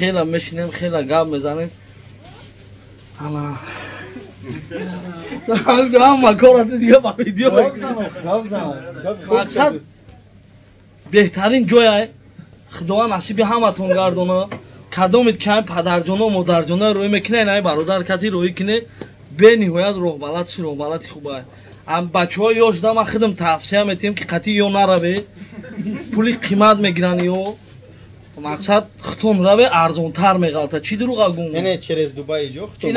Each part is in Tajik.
Хела мешинем, хела гап мезанем. Ана ҳама корати дига ба видео. Мақсад беҳтарин ҷояй. Худованд насиби ҳаматон гардона. Кадомит ками падарҷоно, модарҷоно рӯй мекунед, ай бародар кати рӯй кине, бениҳоят роҳбалад, чи роҳбалати хубай. Бачаҳо ёш да ман худам тавсия метиҳам, ки қатъи ё нараве, пули қимат мегиранд ё. Мақсад хутон раве, арзонтар меғалта. Чӣ дурӯға гум? Яъне через Дубай ҷо хутон.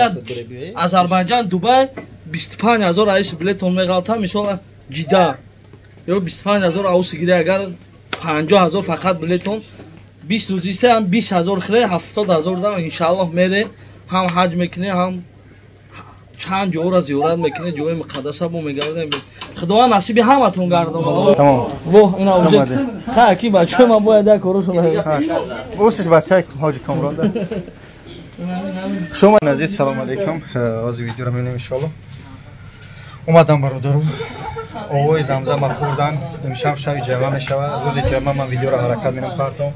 Азарбайҷан Дубай 25 000 аиси билетон меғалта, мисол Ҷида ё 25 000 ауси гире, агар 50 000 фақат билетон, 20 рӯз иста ҳам 20 000 хире, 70 000 да иншааллоҳ мере, ҳам ҳаҷ мекунӣ, ҳам чанд ҷоро зиёрат мекунӣ, ҷои муқаддаса бо мегардем. Худованд насиби ҳаматон гардона. Воҳ, ина уже ха ки бачаи ман бояд як корошон. Усиш бачаи ҳоҷи Комрон. Шумо азиз, салом алейкум. Ҳозир видеоро мебинем, иншоалло. Омадам, бародару, овои Замзама хӯрдан. Имшаб шаби ҷамъа мешавад. Рӯзи ҷамъа ман видеоро ҳаракат менам партом.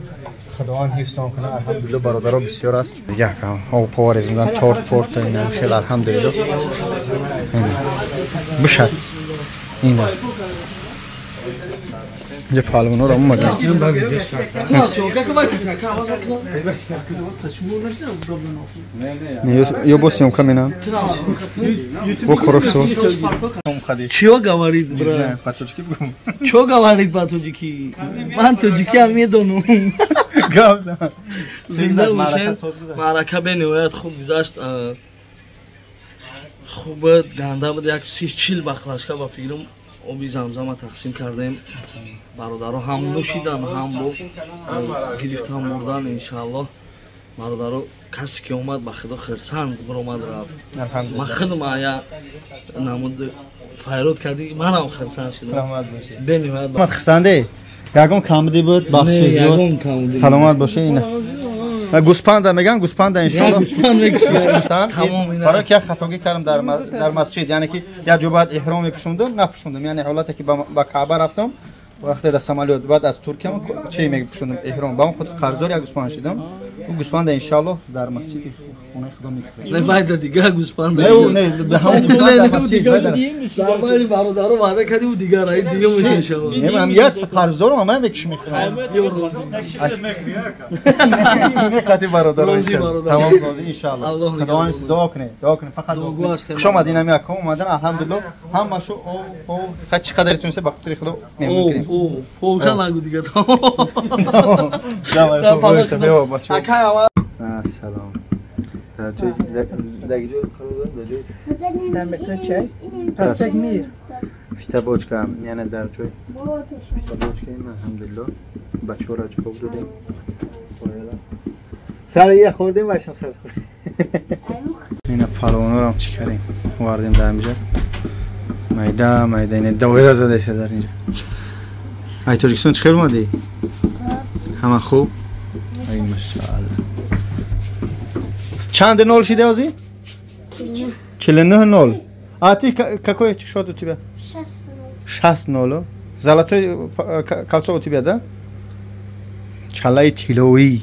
Худованд ҳифзтон кунад. Алҳамдулилло, бародаро бисёр аст. Якам об поварезондан, торт порт ина хел, алҳамдулилло. Бишад ина. Ҷа палвонҳоро омадем. Ё бо съёмка менам. Бо хорошо. Чё говорит, брат? По-тоҷики бигӯм. Чё говорит по-тоҷики? Ман тоҷикиам медонам. Зинда бошед. Маърака бениҳоят хуб гузашт. Хуб ганда буд, як 30-40 баклажка ба фикрам оби Замзама тақсим кардем. Бародаро ҳам нӯшидан, ҳам бо гирифтан бурдан, иншааллоҳ. Бародаро, касе ки омад, ба худо хирсанд биромад рафт. Ман худам ая намуд файрод кардӣ, манам хирсанд шудам. Бениҳоят. Хирсанде? Ягон камбудӣ буд? Бахши зиёд. Саломат бошед. Ина гӯспанда меган, гӯспанда, иншоалло. Барои ки як хатогӣ кардам дар масҷид, яъне ки як ҷо бояд эҳром мепӯшондам, напӯшондам. Яъне ҳолате ки ба Каъба рафтам, вақте дар самолёт, баъд аз Туркия чи мепӯшондам эҳром, ба он хотир қарздор як гӯспанд шидам. Ӯ гӯспанда, иншоалло, дар масҷиди хонаи худо мекунем. Не, вайда дигар гӯспанда. Не, не, ҳамон гӯспанд дар масҷид. Вайда бародаро ваъда кардӣ, ӯ дигар ай дига мешавад. Не, ман як қарздорам, ман мекушм, мехӯрам. Не, қати бародаро тамом розӣ, иншоалло. Худованд дуо кунед, дуо кунед, фақат дуо кунед. Хуш омадин, ҳами аком омадан, алҳамдулилло, ҳамашу о фақат чӣ қадари тунеста ба хотири худо меҳмон кунем. О, о, нагу дига. Давай, салом. Дар ҷой, дар ҷой қарор дорем, дар ҷой Дар метро чай? Проспект Мир. Фитобочка, яъне дар ҷой Фитобочка. Алҳамдулилло, бачаҳоро ҷавоб додем. Сар я хӯрдем, бачам сар хӯрдем. Ина палвонорам чӣ кардем? Овардем дар инҷа. Майда, майда, ина доира задаиса дар инҷа. Ай Тоҷикистон чӣ хел омадӣ? Ҳама хуб? Ай машаалло. Чанд нол шиде ҳозир? 49-0. А ты какой счет у тебя? 6-0. Золотой кольцо у тебя, да? Чалаи тилоӣ.